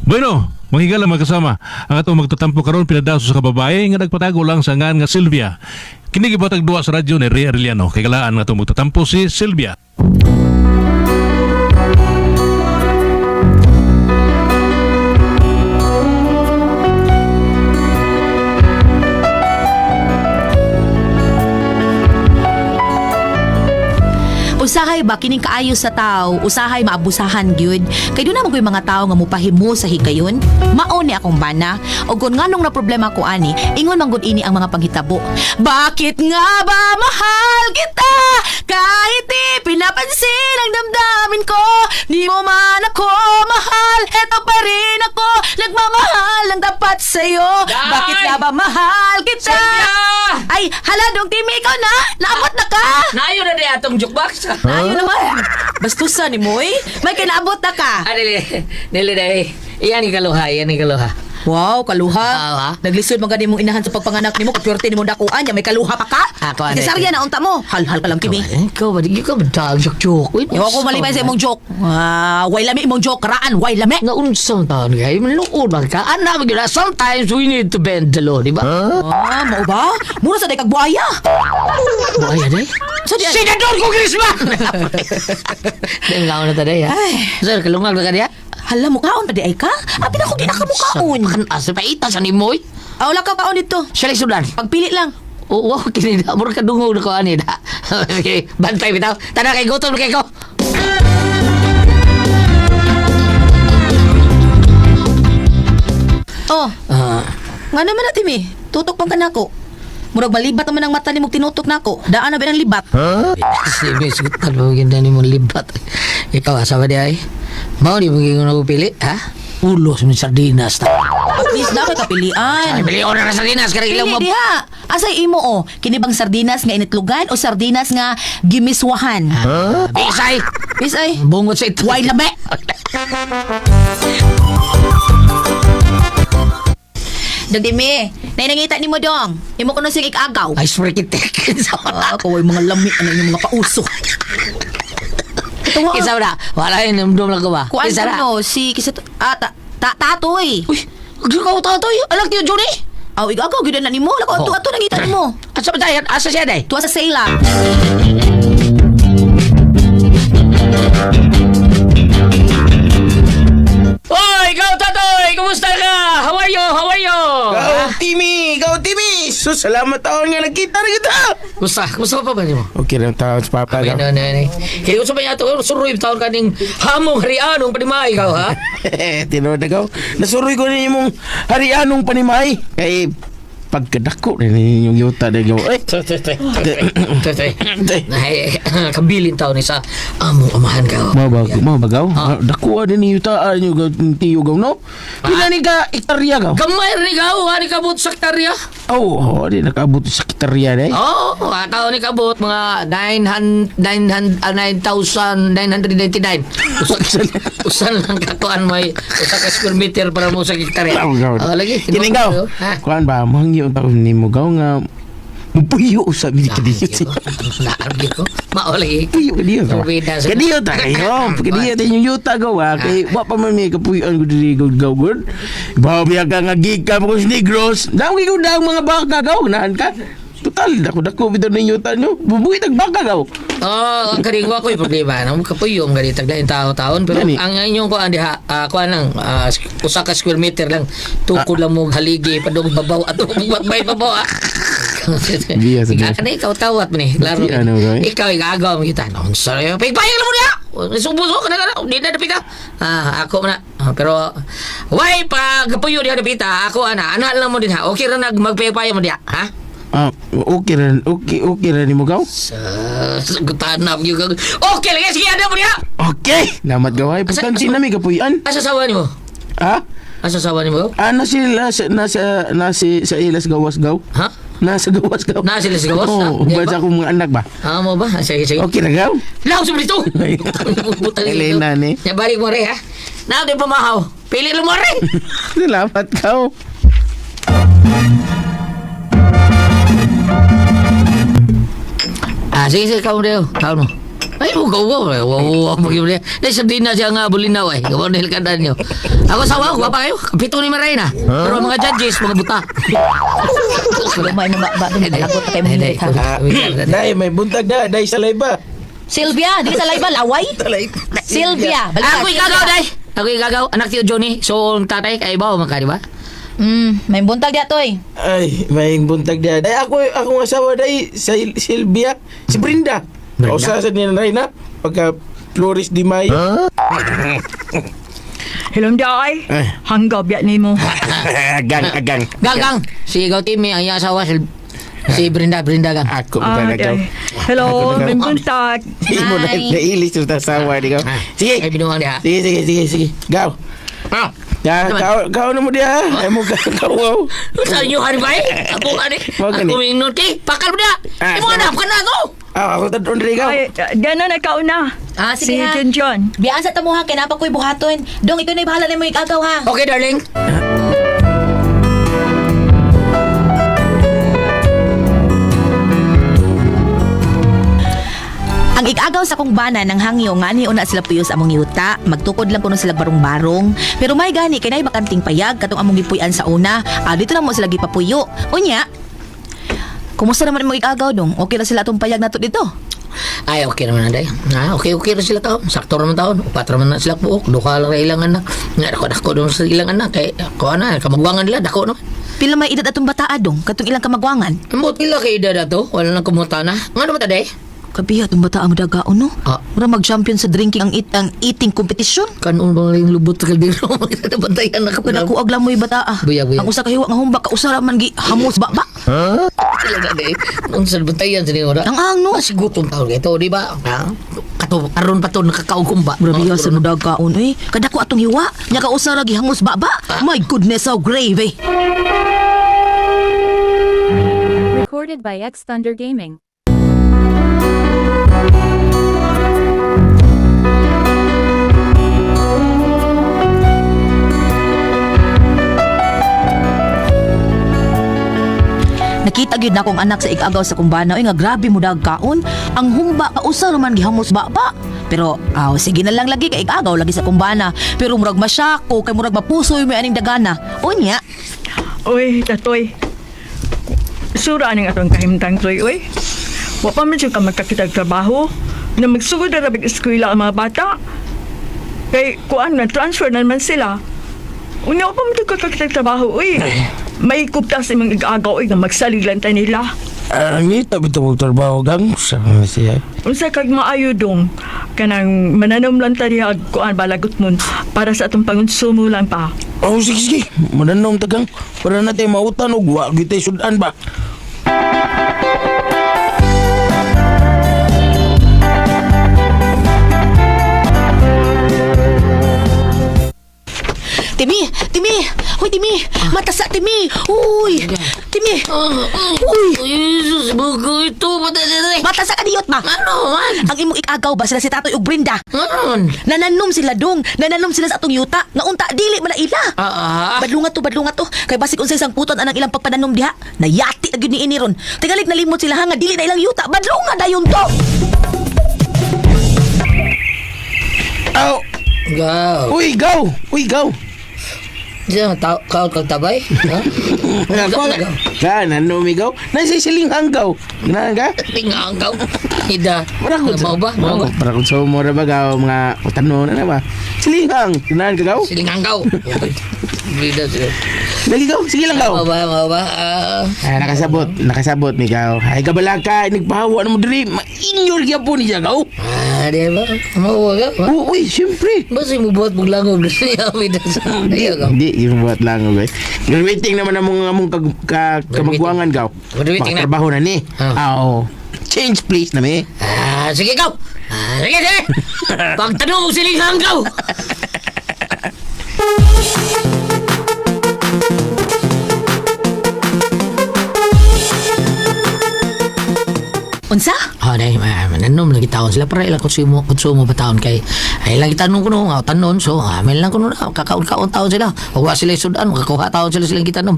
Bueno, manghigala magkasama. Ang atong magtatampo karon pinadaso sa kababae nga nagpatago lang sa ngan nga Sylvia. Kini gibatag duwa sa radyo ni Ray Arellano. Kay galaan nga atong magtatampo si Sylvia. Usahay ba kining kaayo sa tao, usahay maabusahan gyud. Kay doon naman ko'y mga tao nga mupahimo sa higayon. Mao ni akong bana. O kung nganong na problema ko ani, ingon man gud ini ang mga panghitabo. Bakit nga ba mahal kita? Kahit di pinapansin ang damdamin ko, di mo man ako mahal. Eto pa rin ako, nagmamahal ng tapat sa'yo. Day! Bakit nga ba mahal kita? Sylvia! Ay, hala dong Timmy, ikaw na! Naabot na ka! Naayo na di atong jukebox. Ayaw naman. Bastusan ni Moy. May kinaabot na ka. Ah, dili. Dili dai. Iyan ni kaluha, iyan ni kaluha. Wow, kaluha. Ah, ha? Naglisod man gani mong inahan sa pagpanganak nimo, kapyorte nimo dakuan, ya may kaluha pa ka. Ako, ano, Cesaria na unta mo. Halhal ka lang kimi. Ikaw ba, di ka ba dog joke joke? Uy, Iwa ko malipay sa imong joke. Ah, way lami imong joke, karaan, way lami. Nga unsang taon kay manuod man ka. Ana man gyud na, sometimes we need to bend the law, di ba? Ah, mao ba? Mura sa day kag buaya. Buaya day. Sa di ay- Senador Congressman. Dahil nga na taday ha. Ay. Sir, kalungag na ka diya. Hala mo kaon pa di ay ka? Abi na ko di na ka mukaon. Kan asa paita sa nimoy. Ah, wala ka kaon dito. Siya lang sudan. Pagpili lang. Oo, wow, kini na. Mura ka dungog na ko ani na. Sige, bantay bitaw. Tana kay gutom na kay ko. Oh, Ah, nga naman na Timmy. Tutok pang kanako. Murag malibat naman ang mata nimo tinutok nako. Daan na ba ng libat? Sige, sugutan mo ganda ni mong libat. Ikaw, asawa di ay. Mao di mo gingon ako pili, ha? Ulos mo sardinas ta. At least na kay kapilian. Ay, bili order na sardinas kaya ilang Pili mo. diha. Asay imo oh. Kini bang sardinas nga initlugan o sardinas nga gimiswahan? Bisay! Bis ay. Bungot sa ito. Way lame. Dong Dimi, nainangita nimo dong. Imo kuno sing ikagaw. Ay, sprikitek. Ah, kaway mga lami ano yung mga pauso. Ito nga. Isa na. Wala yun, numdum lang ko ba? Kuan Isa na. kuno si kisa ah, ta, ta, tatoy. Uy, ikaw tatoy. Alak niyo, Johnny. Aw, igagaw gyud na nimo. Lako ato Oh. ato nangita nimo. Asa ba tayo? Asa siya day? Tuwa sa sela. Oy, ikaw tatoy! Kumusta ka? How are you? How are you? Go, Timmy! Go, Timmy! So, salamat taon nga nagkita na kita! Kumusta? Kumusta pa ba niyo? Okay lang taon sa papa. Ay, Gaw. no, no, no. Kaya gusto pa niya ito, suroy taon kaning hamong harianong panimay ikaw, ha? Tinuod na gaw. Nasuroy ko na imong harianong panimay. Kay pagkadako na ninyong yuta na gaw. Eh, Toy, toy, toy. Toy, toy. Ay, kabilin taon ni sa among amahan ka. Mao ba, mao ba gaw? Dako din ni yuta nyo gaw tiyo gaw no? Pila ni ka hektarya gaw? Gamay rin ikaw, ha? Ni kabot sa hektarya. Oh, oh, di nakaabot sa hektarya na eh. Oo, oh, taon ni kabot, mga 900, 900, ah, 9,999. Usan, usan lang kakuan may usa ka square meter para mo sa hektarya. Gaw, gaw. Oh, lagi. Kini gaw. Ha? Kuan ba, mangyo taon nimo gaw nga mupuyo sa mi kadiyo. Naargi ko. Mao lagi. Puyo kadiyo ta. Pubida sa- Kadiyo ta kayo. Kadiyo ta inyong yuta gaw ha. Kay wa pa man may kapuyoan ko diri gaw gaw gud. Bawo biya ka nga gikan mo sa Negros. Daw gyud daw mga baka gaw naan ka. Total dako dako bitaw ning yuta nyo. Bubuhi tag baka gaw. Oo, ang karingwa ko yung problema. No? Kapuyong gani taglain tao-taon. Pero Gani. ang inyong kuan diha, kuan lang, usa ka square meter lang. Tukod lang mo haligi padung babaw at bay babaw. Ah. Biya sa Ikaw ka ikaw tawat man eh. Klaro. Di, ano, gawin? Ikaw igagaw mo kita. No, sorry. Pigpayag lang mo niya. Subuso ka na ka na. Di na dapita. Ah, ako man na. Ah, pero why pa kapuyo diha dapita? Ako ana, ana lang mo din ha. Okay ra nag magpaypay mo diha, ha? Ah, okay ra okay okay ra nimo gaw. Sa gutanap gyud ka. Okay lagi sige ana mo diha. Okay. Salamat gaw ay pagtansin nami kapuyoan. Asa sawa nimo? Ha? Asa sawa nimo? Ah, nasa nasa nasa nasa sa ilas gawas gaw. Ha? Nasa gawas gaw. Nasa ilas gawas? Oo, Ah, di ba ba? sa akong mga anak ba? Ah, mo ba? Sige, sige. Okay ra gaw. Law sa dito. Butang Elena, ni. Ya balik mo re ha. Now di pamahaw. Pili lang mo re. Salamat gaw. Ah, sige sige kau deo. Kau mo. Ay, ugaw ugaw. Wow, wow, wow. Dahil sabihin na siya nga bulinaw ay. Gawa nila kadan nyo. Ako sawa, gwapa kayo. Pito ni Marina. Pero ang mga judges, mga buta. Lumay mo ba ba dong lagot kay mo ha. Dai, may buntag da. Dai sa layba. Sylvia, dili sa layba laway. Sylvia, balik ka, Ako Sylvia. igagaw, day. Ako igagaw. Anak tiyo Johnny. So, ang tatay, kay ba, maka, di ba? May buntag diya toy. Ay, may buntag da. Dai, ako, akong asawa, dai, sa Silvia, si Brenda. Brenda? O sa niya na Reyna, pagka Flores di May. Hello, day. Ay. Hanggaw biya nimo. Agang, agang. Gang, gang. Si Gaw Timmy, ang iyang asawa, si, si Brenda, Brenda, gang. Ako, Ah, talaga. day. Hello, may buntag. Hindi mo na Hi. nailis yung asawa, di ka. Sige, Ay, binuang niya. sige, sige, sige, sige. Gaw. Ah. Ya, Naman. kau, kau na mo diya. Ay mo ka, kau. Wow. Sa inyo, hari ba eh? Ako ka ni. Wag Ako gani. mingon kay. Pakal mo na. Ah, Imo anak ka na ako. Ah, ako tadon rin gaw. Ay, gano'n na kauna. Ah, sige Si ha. Junjun. Biyaan sa tamuha kay napa ko'y buhaton. Dong ikaw na bahala nimo igagaw ha. Okay, darling. Ang igagaw sa kong bana ng hangyo nga ni una sila puyo sa among yuta, magtukod lang kuno sila barong-barong. Pero may gani kay nay bakanting payag katong among gipuy-an sa una. Ah, dito lang mo sila gipapuyo. Unya, kumusta naman imong igagaw dong? Okay ra sila atong payag nato dito. Ay, okay naman na, day. Ah, okay, okay na sila taon. Sakto naman taon. Upat naman na sila buok. Duha lang ilang anak. Nga, dako, dako naman sa ilang anak. Kay, kuha na, kamagwangan nila, dako naman. Pila may edad atong bataa dong katong ilang kamagwangan. Ambot nila kay edad ato. Wala nang kumuta na. Nga naman ta, day? Kabiha atong bataa mo dagaon no. Ah. Mura mag-champion sa drinking ang ang eating competition. Kanon ba yung lubot sa kaldero? Magkatabantayan na Kada ko agla mo'y bataa. Buyag, buyag. Ang usa ka hiwa nga humba ka usa ra man gi hamos ba ba. Sila na, day. Ang sa bantayan sa niyo, Ang ang no. Mas gutom taon ito, di ba? Ha? Kato, karon pa to, nakakaugong ba? Grabe ya sa mudag kaon eh. Kada ko atong hiwa, nya ka usa ra gihangos baba. My goodness, how grave eh. Recorded by X Thunder Gaming. Nakita gyud na akong anak sa igagaw sa kumbana oy nga grabe mo kaon. Ang humba ka usa ra man gihamos baba. Pero aw sige na lang lagi kay igagaw lagi sa kumbana. Pero murag masyako kay murag mapusoy may aning dagana. Unya, Uy, tatoy. Sura aning atong kahimtang toy, uy. Wa pa man siya ka magkakitag trabaho. Na magsugod na rabig eskwela ang mga bata. Kay kuan na transfer na naman sila. Unya wa pa man ka kakitag trabaho, uy. May kupta sa imong igagaw, uy, nga magsalig lang ta nila. Ah, ang ita bitaw og trabaho gang sa siya. Unsa kag maayo dong kanang mananom lang ta diha og kuan balagot mon para sa atong pangonsumo lang pa. Oh, sige, sige. Mananom tagang. Para na tayo mautan og wa gyud tayo sudan ba. Timi, Timi, huy Timi, matasa Timi. Uy, Timi. Uy, Jesus, bugo ito. Patay, matasa ka diyot ma. Ano man? Ang imong igagaw ba sila si Tatoy ug Brenda? Ano man? Nananom sila dong, nananom sila sa atong yuta. Nga unta dili man na ila. Ah, ah. Badlunga to, badlunga to. Kay basig unsay sangputon anang ilang pagpananom diha. Nayati na gyud ni ini ron. Tingalig nalimot sila ha nga dili na ilang yuta. Badlunga dayon to. Aw, Gaw. uy, gaw. Uy, gaw. Diyan, kaot kag tabay? Ha? Ako ka, nanom gaw. Nasa silinghang gaw. Ganahan ka? Tinga ang gaw. Ida. Para ko Mao ba? Mao ba? Para ko sa mo ra ba gaw mga utanon na ba? Silinghang. Ganahan ka gaw? Siling ang gaw. Bida sila. Lagi gaw, sige lang gaw. Mao ba? Mao ba? Ah. Ah, nakasabot, nakasabot ni gaw. Ay kabalaka, nagpahawa na mo diri. Mainyor gyapon niya gaw. Ah, di ba? Mao ba? Oh, uy, siyempre. Basta mo buhat mong langob na siya. Bida sa. Ayaw gaw. Hindi, yung buhat lang okay. Graduating naman ang mga among kamagwangan gaw. Graduating na. Makatrabaho na ni. Ah. Ah, oo. Change place na mi. Ah, sige gaw. Ah, sige, sige. Pagtanong mo siling hanggaw. Unsa? Ah, dai, mananom lagi taon sila para ilang konsumo konsumo pa taon kay ay lagi tanong kuno nga tanon so amin lang kuno na kakaon-kaon taon sila. Wa sila sudan makakuha taon sila silang gitanom.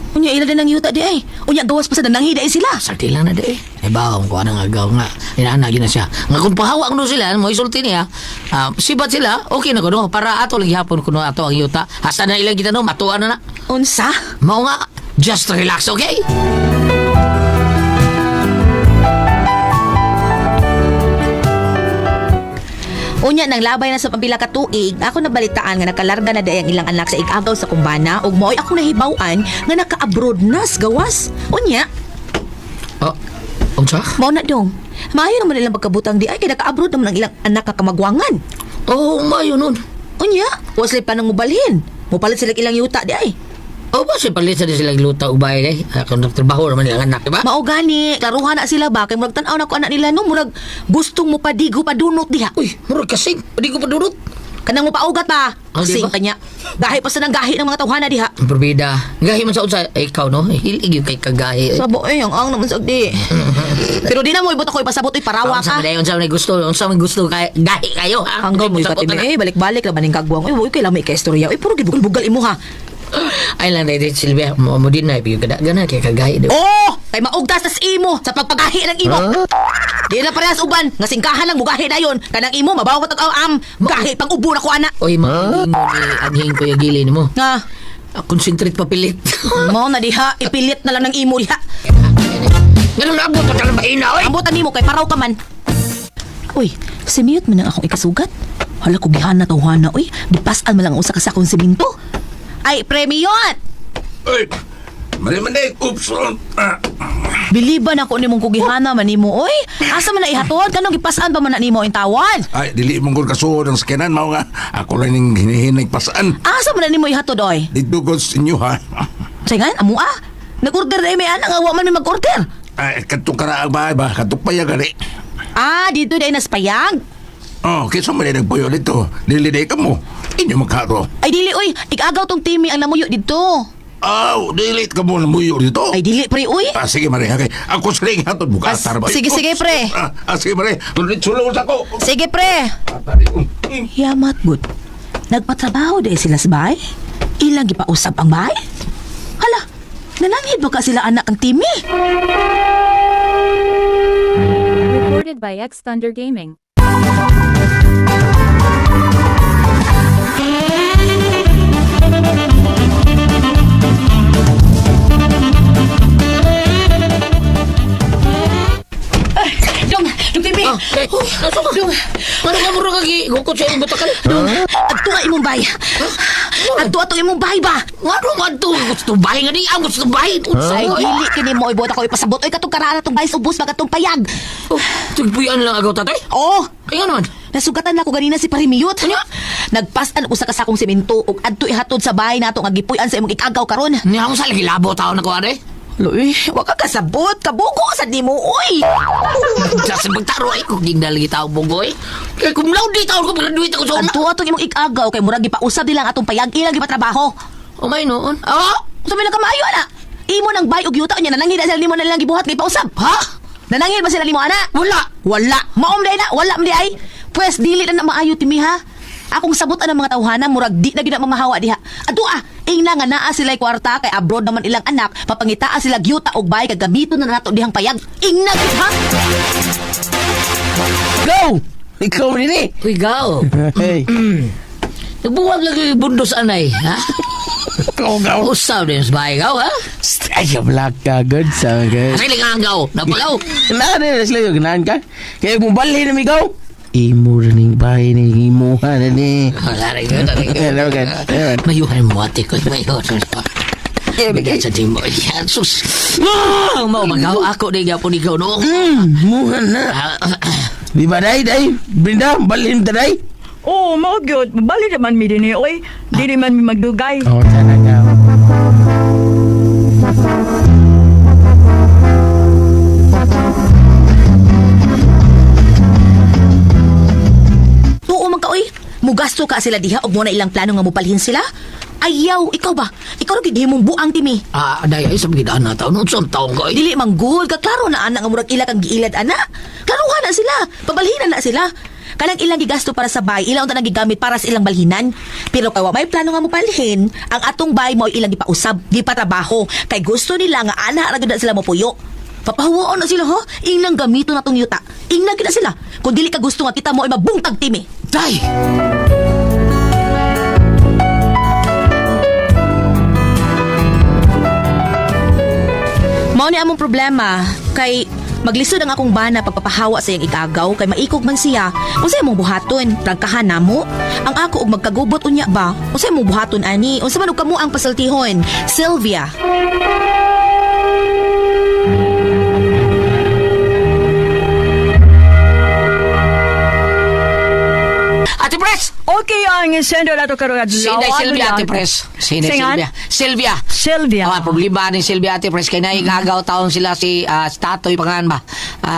Unya ila din ang yuta di ay. Unya gawas pa sa dananghi di ay sila. Sarti lang na di eh. Eh bawang ko anang agaw nga. Inaana gyud na siya. Nga kung pahawak no sila, mo isulti niya. Sibat sila, okay na kuno para ato lang gihapon kuno ato ang yuta. Hasta na ilang kita no, matuan na na. Unsa? Mao nga, just relax, okay? Unya nang labay na sa pabila ka tuig, ako nabalitaan nga nakalarga na day ang ilang anak sa igagaw sa kumbana ug mao'y akong nahibaw-an nga naka-abroad na sa gawas. Unya, Oh, unsa? mao na dong. Maayo naman ilang pagkabutang di ay kay naka-abroad naman ang ilang anak nga kamagwangan. Oh, mayo nun. Unya, wasli pa nang mubalhin. Mupalit sila ilang yuta di ay. Oh, ba siya palit sa di sila luta ubay eh. Kung nagtrabaho naman ilang anak, di ba? Mao gani, klaruhan na sila ba kay murag tan-aw na ko anak nila no, murag gustong mopadigo padunot diha. Uy, murag kasing, di ko padurot. Kanang mopaugat pa. Ah, di Kasing ba? kanya. Gahi pa sa nang gahi ng mga tawhana diha. Ang Perbida. Gahi man sa unsa, eh, ikaw no, hilig yung kay kagahi. Eh. Sabo eh, ang naman sagdi. Pero di na mo ibot ako ipasabot oy parawa Unsa ka. man unsa man gusto, unsa man gusto kay gahi kayo ha. Hanggang mo Sabot ikatimi na. eh, balik-balik laban ning kagwang. Uy, uy, kay lami kay istorya. Uy, puro gid bugal imo ha. Ay lang dahil Silvia, mo mo din na ibig kada gana kay kagahi di. Oh, kay maugtas tas imo sa pagpagahi ng imo. Di na parehas uban, nga singkahan lang mugahi dayon. Kanang imo mabaw ka tag am, gahi pang ubo na ko ana. Oy, mahiling mo ni anhing ko yung gilin mo. Nga, Concentrate pa pilit. mao na diha, ipilit na lang ng imo diha. Ganun na abot pa talaga mahina, oy. Ambutan nimo kay paraw ka man. Uy, simiyot man ang akong ikasugat. Hala ko gihana tawhana, uy. Gipas-an man lang ang usa ka sakong siminto. Ay, premiyot! Uy! Mali man eh. Oops. Ah. Biliban ako nimong kugihana man nimo, oy. Asa man na ihatod? Kanong gipas-an pa man na nimo ang tawad? Ay, dili mong gud kasuod ang sakyanan. Mao nga, ako lang ning hinihinay pasaan. Asa man na nimo ihatod, oy? Dito ko sa inyo, ha? Sayngan, amo ah. Nag-order na may anak nga wa man may mag-order. Ay, katong karaang bahay ba? Katong payag gani. Ah, dito dahil naspayag. Oh, kaysa man eh, nagpuyo dito. Dili day ka mo. Inyo magkaro. Ay dili oy, igagaw tong timi ang namuyo dito. Aw, dili ka mo namuyo dito. Ay dili pre oy. Ah, sige, Mare. Okay. Ako sa ring hatod bukatar ba? Sige, sige, pre. Sige, Mare. Sulong sa ko. Sige pre. Yamat good. Nagpatrabaho dahil sila sa bahay? Ilang gipausap ang bahay? Hala, nananghid ba ka sila anak ang timi? Recorded by X Thunder Gaming. Dong, dong timi. Ah, eh, nasa ka? Dong, Ano ka murag kagi gukot sa imong butakal? dong, adto nga imong bahay. Adto ato imong bahay ba? Ngano man to? Gusto bahay nga ni ang gusto bahay. Unsa Ay, ay? dili kini mo ibot ako ipasabot. Oy, katong karaan atong bahay sa ubos bagatong payag. Oh, tugpuyan lang agaw tatay. Oh, Ay nga naman. nasugatan na ko ganina si Parimiyot. Nagpasan usa ka sakong simento ug adto ihatod sa bahay nato nga gipuy-an sa imong ikagaw karon. Niya akong sa lagi labo tao na ko are. Loy, wa ka kasabot, kabugo sa nimo oy. Sa pagtaro ay kung gindal lagi tao bugoy. Kay cum laude tao ko graduate ako sa una. Adto atong imong ikagaw kay murag gipausab nila ang atong payag ilang gipatrabaho. Oh may noon. Ah, Unsa may nagkamaayo ana? Imo nang bay og yuta nya nananghi na sila nimo na lang gibuhat gipausab. ha? Nananghi ba sila nimo ana? Wala. Wala. Maom day na, wala man di ay. Pwes dili na na maayo timi ha. Akong sabot ang mga tawhana murag di na gid na mamahawa diha. Adto ah, ingna nga naa sila kwarta kay abroad naman ilang anak, papangitaa sila gyuta og bay kag gamiton na nato dihang payag. Ingna gid ha. Go! Ikaw rin eh. Uy, gaw. Hey. Nagbuwag lagi yung bundos anay, ha? Ikaw, gaw. Usaw din sa bahay, gaw, ha? Ay, black ka. Good sa good. Kasi lang ang gaw. Napagaw. Naan na sila yung ganahan ka. Kaya kung balhin na ikaw. Imo rin yung bahay ni imuha na ni. Wala rin yun. Ano ka? Mayuhan mo ate ko. Mayuhan mo. Bigyan sa timo. Yan, sus. Ah, Mau magaw ako di gapon ikaw, no? Muha na. Di ba day, day? Brinda, balhin ta day? Oo, mao gyud. Bali naman mi dinhi oy. Dili man mi magdugay. Oh, sana ka. Tuo man ka oy. Mugasto ka sila diha og mo na ilang plano nga mopalhin sila. Ayaw, ikaw ba? Ikaw ra gid himong buang timi. Ah, day, ay, sa mga na taon. Unsa ang taong ko, ay? Dili man good ka klaro na ana nga murag ila kang giilad ana. Klaruhan na sila, pabalhinan na sila. Kanang ilang gigasto para sa bay, ilang unta nang gigamit para sa ilang balhinan. Pero kay wa may plano nga mopalhin, ang atong bay mo ilang gipausab, gipatrabaho kay gusto nila nga ana ra gyud na sila mopuyo. Papahuwaon na sila ha? Inglang gamito na tong yuta. Inglang kita sila. Kung dili ka gusto nga kita mo ay mabungtag timi. Day! Mao ni among problema kay maglisod ang akong bana pagpapahawa sa iyang igagaw kay maikog man siya. Unsay mong buhaton? Prangkahan namo? Ang ako og magkagubot unya ba? Unsay mong buhaton ani? Unsa man og kamo ang pasultihon? Sylvia. Ate Pres! Okay, ang sender nato karon adlaw. Sinday Sylvia, Ate Pres. Sinday Singan? Sylvia. Sylvia. Sylvia. Oh, problema ni Sylvia, Ate Pres. Kaya naigagaw taon sila si Tatoy pangan ba?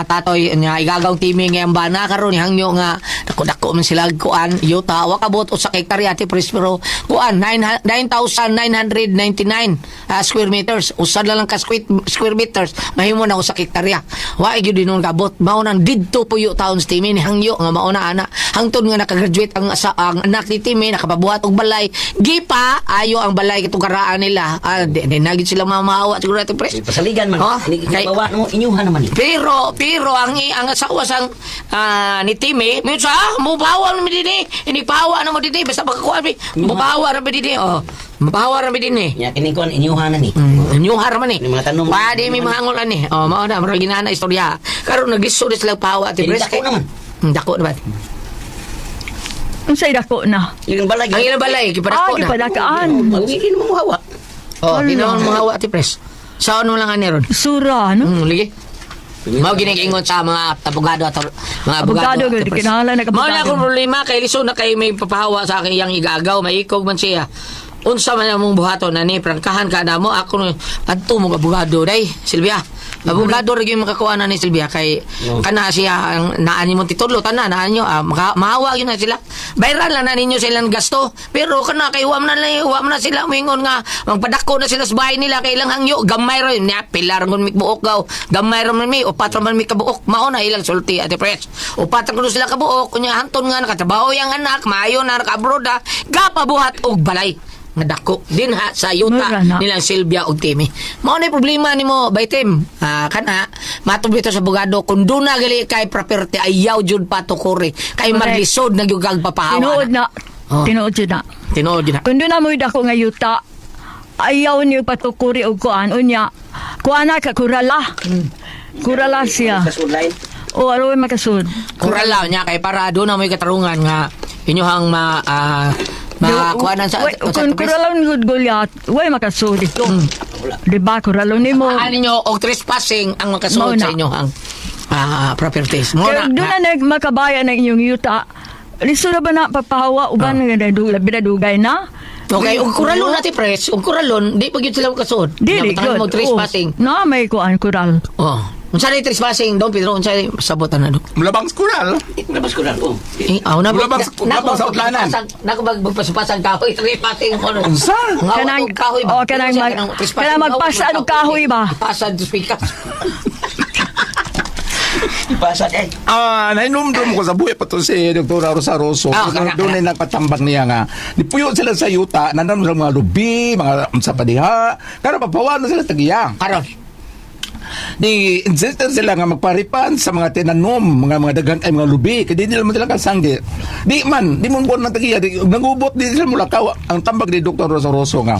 Tatoy nga igagaw timi ngayang bana karon hangyo nga dako-dako man sila kuan yuta wa kabot usa ka hektarya, Ate Pres, pero kuan 9,999 square meters, usa na lang ka square meters mahimo na usa ka hektarya. Wa gyud dinon kabot mao nang didto puyo taon sa timi ni hangyo nga mao na ana hangtod nga nakagraduate ang sa ang anak ni Timmy nakapabuhat og balay gipa ayo ang balay katong karaan nila, di na gyud sila mamawa siguro, Ate Pres. Pasaligan man. Oh, Ini kay- bawa mo inyuhan naman. Eh. Pero pero ang asawa sang ni Timmy, minsan mubawa na mi dinhi. Inipawa na mo dinhi basta makakuha mi. Mubawa ra mi dinhi. Oh, mubawa ra mi dinhi. Nya kini kon inyuhan na ni. Inyuhar man eh. Ni mga tanom. Pwede may mga angol ani. Oh, mao na murag ginana istorya. Karon naglisod na sila pawa, Ate Kini Pres. dako naman. Dako naman. Unsay dako na? Yung balay. Ang ilang balay gipadako Ah, na. gipadakaan. Magiging mo hawa. Oh, di naman mga hawa, Ate Pres. Saan mo lang ani ron? Sura, no? Ligi. Mao ginigingon sa mga abogado at mga abogado. Abogado, Ate Pres. kinahanglan na Mao na abogado. akong problema kay lisod na kay may papahawa sa akin iyang igagaw, maikog man siya. Unsa man among buhaton ani prangkahan ka na mo ako no, adto mo abogado day Silvia. Abogado ra gyud makakuha na ni Silvia kay kana siya ang naan mo titulo tanan naan nyo mahawa gyud na sila. Bayran lang na ninyo sa ilang gasto pero kana kay wa man na wa man na sila moingon nga magpadako na sila sa bahay nila kay ilang hangyo gamay ra yun. Nya pilar ngon mi buok gaw gamay ra man mi upat ra man mi kabuok mao na ilang sulti, Ate Pres. Upat ra kuno sila kabuok unya hanton nga nakatrabaho yang anak maayo na naka-abroad ah, gapabuhat og balay nga dako din ha sa yuta Mura na. nilang Silvia ug Timmy. Mao na problema nimo bay Tim. Kana matub dito sa abogado kung doon na gali kay property ayaw jud patukuri kay Correct. maglisod na gyud kag papahawa. Tinuod na. Oh. Tinuod jud na. Tinuod jud na. Kung doon na mo'y dako nga yuta, ayaw niyo patukuri og kuan unya. Kuan na ka kurala. Kurala siya. Sa sudlain. O aroy makasud. Kuralaw niya kay para doon na may katarungan nga inyohang ma makuanan sa, Way, sa kung kuralon gud gulyat, way makasud ito. Di ba kuralon nimo? Ano ninyo og trespassing ang makasuod Mao na. sa inyohang properties. Mao Kaya na. doon na nagmakabayan ng inyong yuta. Lisod na ba na papahawa uban nga labi na dugay na? Okay, ug kuralon natin pres, ug kuralon di pa gyud sila makasuod. Dili Nya, gyud. mo trespassing. Oh, na may kuan kural. Oh. Unsa ni trespassing Don Pedro, unsa ni sabotan na do? Mulabang skural. Labas ko lang. Oh. Eh, aw na Wala bang- wala bang sa utlanan? Nako bag magpasupasang kahoy trespassing ko. Unsa? Kanang- kahoy ba? oh, kanang kanang magpasa og kahoy ba? Pasad to speakers. Ipasa eh. Nainumdum ko sa buhay pa to si Dr. Rosa Rosso. Kana, Doon ay nagpatambang niya nga. Nipuyo sila sa yuta, nandun sa mga lubi, mga unsa pa diha. Karon papawa na sila tagiya. Karon. Ni insistent sila nga magparipan sa mga tinanom, mga daghan ay mga lubi kay di nila man sila kasanggi. Di man, di mo buwan ng tagiya, di, nangubot di sila mulakaw. Ang tambag ni Dr. Rosa Rosso nga.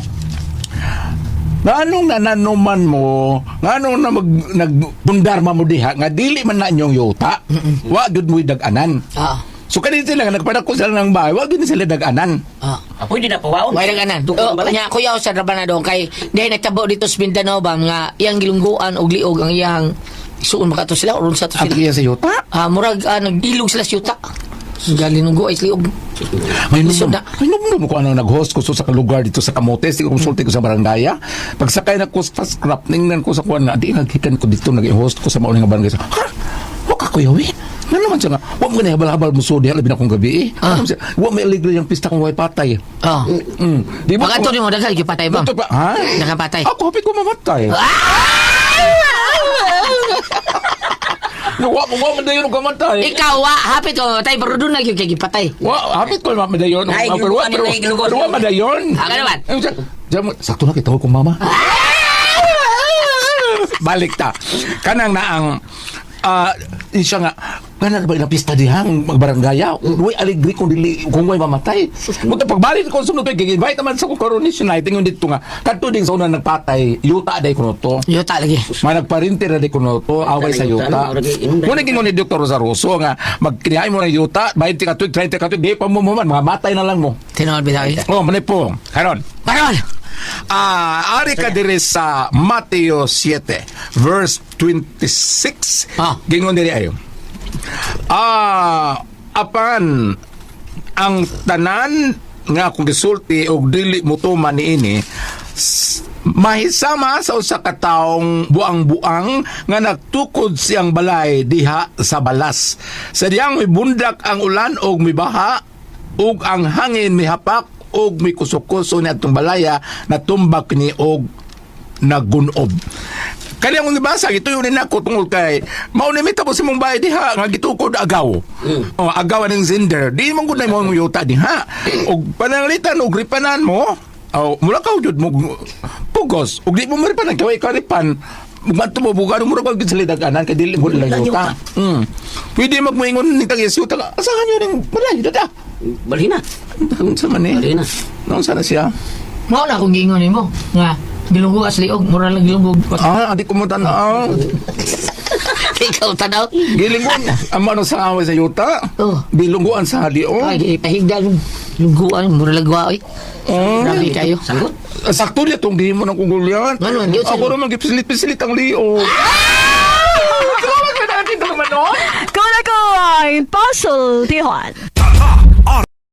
Nganong nananuman mo, nganong na mag, nagpundarma mo diha, nga dili man na inyong yuta, wa gyud mo'y dag-anan. So kanina sila nga nagpadako sila ng bahay, wa gyud sila dag-anan. Apoy di na pawaon. Way ganan. Tukod Oh, ang balay. nya kuya sa rabana dong kay dahil nagtabo dito sa Mindanao ba nga iyang gilungguan og liog ang iyang suon makato sila or unsa to Ang sila. tagiya sa yuta. Murag nagilog sila sa yuta. Galinunggo ay liog. May Lisod numdum, na. may numdum ko ano nag-host ko so sa lugar dito sa Camotes, di ko konsulti ko sa barangaya. Pagsakay na ko sa scrap, ningnan ko sa kuan nga, di naghikan ko dito, nag-host ko sa maunang nga barangay. Ha? Wa ka kuya, we? Nga naman siya nga, wa mo ganay habal-habal mo so diha, labi na kong gabi eh. Ano siya, wa may aligro yung pista kung way patay. Di ba? Pag ato nimo daghan gyud patay ba? Dito pa, ha? Daghan patay. Ako, hapit ko mamatay. Wa mo wa man dayon og kamatay. Ikaw wa hapit ko mamatay pero doon na gyud kay gipatay. Wa hapit ko madayon. Ay, Pero wa pero ay, gilugo. pero wa madayon. Ah, ganun man. Ay, sakto na kita kong mama. Balik ta. Kanang naang siya nga kana ba ilang pista diha ang magbaranggaya, way aligri kung dili kung way mamatay. Muta pagbalik ko sunod kay invite naman sa coronation night, ingon dito nga kadto ding sa una nagpatay yuta day kuno to. Yuta lagi. May nagparinti ra di kuno to away sa yuta. Muna gingon ni Dr. Rosaroso nga magkinihay mo ng yuta 20 ka tuig, 30 ka tuig, di pa mo mo man mga matay na lang mo. Tinuod bitaw. Eh. Oh, manay po. Karon. Karon. Ari ka diri sa Mateo 7 verse 26. Gingon diri ayo. Apan ang tanan nga akong gisulti og dili motuman niini mahisama sa usa ka taong buang-buang nga nagtukod siyang balay diha sa balas. Sa diyang mibundak ang ulan og mibaha ug ang hangin mihapak ug mikuso-kuso ni atong balaya, natumbak ni og nagunob. Kaya ang gibasa ito yun nako tungod kay mao ni mitabo sa mong bahay diha nga gitukod agaw. Oh, agaw aning zinder. Di mo gud na mo ang yuta diha. Og pananglitan og ripanan mo. Oh, mula ka jud mo pugos. Og di mo maripanan kay ka ripan. Mugadto mo bugaro mo ra gid sa lidaganan kay dili mo lang yuta. Pwede magmoingon ni tag yuta. Asahan yun ning balay dada. Balhin na. Unsa man ni? Balhin na. Unsa na siya? Mao na akong giingon nimo nga gilunggo as liog, mura lang gilunggo. Ah, di ko mo tan-aw. Ikaw tanaw. Gilinggon. Ang ano sa away sa yuta? Oh. Bilungguan sa halio. Ay, pahigdan lungguan mura lang gwa oy. Oh. Grabe kayo. Sanggot. Sakto niya itong di mo ng kugulyan. Ano, yun, Ako naman gipisilit-pisilit ang lio. Salamat ka natin naman, no? Kung ako ay Puzzle Tijuan.